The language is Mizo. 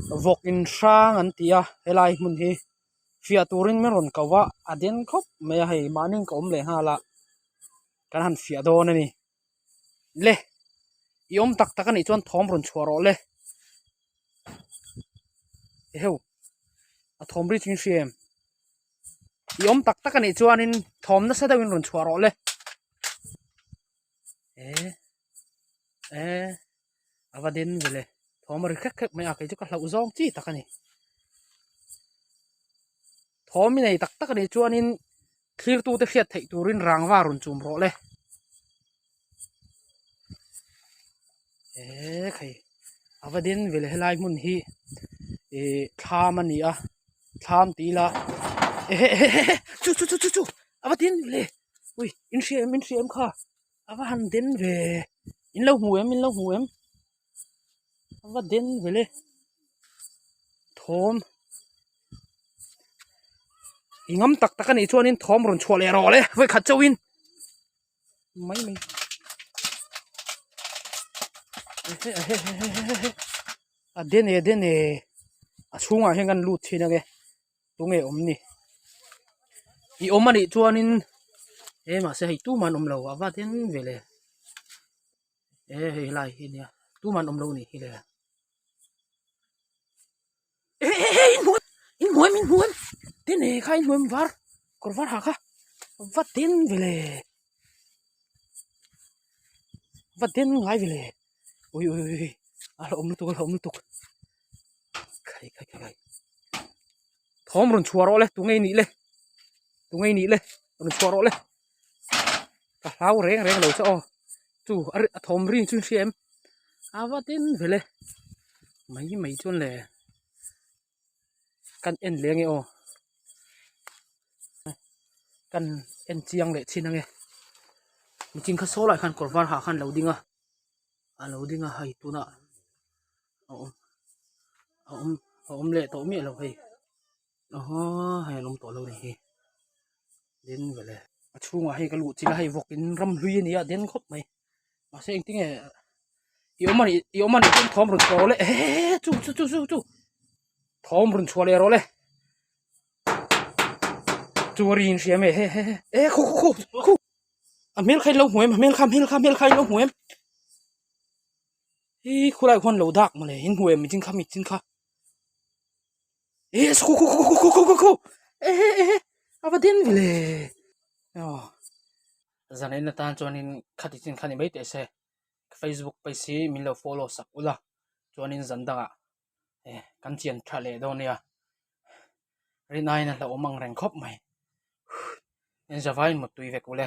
Vawk in hrang an ti a helai hmun hi fiah turin min rawn ko a a den khawp mai a hei mahni ka awm leh nghal a kan han fiah dawn a ni le i awm tak tak a nih chuan thawm rawn chhuah rawh le eheu a thawm ri chu in hria em i awm tak tak a nih chuanin thawm nasa deuhin rawn chhuah rawh le eh eh a va den vele thawm a ri hrek hrek mai a kei chu ka hlauh zawng chi tak a ni thawm i nei tak tak a nih chuanin thlir tute hriat theih turin rangva rawn chum rawh le eee khai a va den vele helai hmun hi ihh thlam a ni a thlam tih ila ehe ehe ehe chu chu chu chu a va den vele ui in hria em in hria em kha. A va han den ve in lo hmu em in lo hmu em a va den ve le thawm i ngam tak tak a nih chuanin thawm rawn chhuah leh rawh le vawikhat chauhin mai mai a den e den e a chhungah hian kan lut thin ange. Tunge awm ni? I awm anih chuanin he mahse hei tuman awm lo a va den ve le e hei helai hi nia tuman awm lo ni hi le e e e in hmu in hmu em in hmu em den e kha in hmu em var kawr var ha kha va den ve le va den ngai ve le ui ui ui a hlauhawm lutuk a hlauhawm lutuk khai khai khai khai thawm rawn chhuah rawh le tunge i nih le tunge i nih le rawn chhuah rawh le ka hlau reng reng lo che aw chu a thawm ring chu in hria em a va den ve le mai mai chuan le kan en leh ange aw kan en chiang leh chin ange mihring kha saw lai khan kawr var ha khan lo ding a a lo ding a hei tunah a awm a awm a awm leh tawh miah lo hei aw hei an awm tawh lo a ni hi den vele a chhungah hei ka luh chilh a hei vawk in ram hlui a ni a den khawp mai mahse engtinge i awm a nih i awm a nih chuan thawm rawn chhuah rawh le ehe chu chu chu chu chu thawm rawn chhuah leh rawh le chu a ri in hria mai he he he e khu khu khu khu a hmel kha in lo hmu em a hmel kha hmel kha hmel kha in lo hmu em hi khulai khuan lo dak mawle in hmu em michin kha michin kha e khu khu khu khu khu khu khu ehe ehe a va den vele aw zan en atan chuanin khati chin kha ni mai teh se facebook page hi min lo follow sak ula chuanin zan dangah eh kan chian tha leh dawn nia rin aiin a hlauhawm ang reng khawp mai. Engzavaiin mutui vek ule.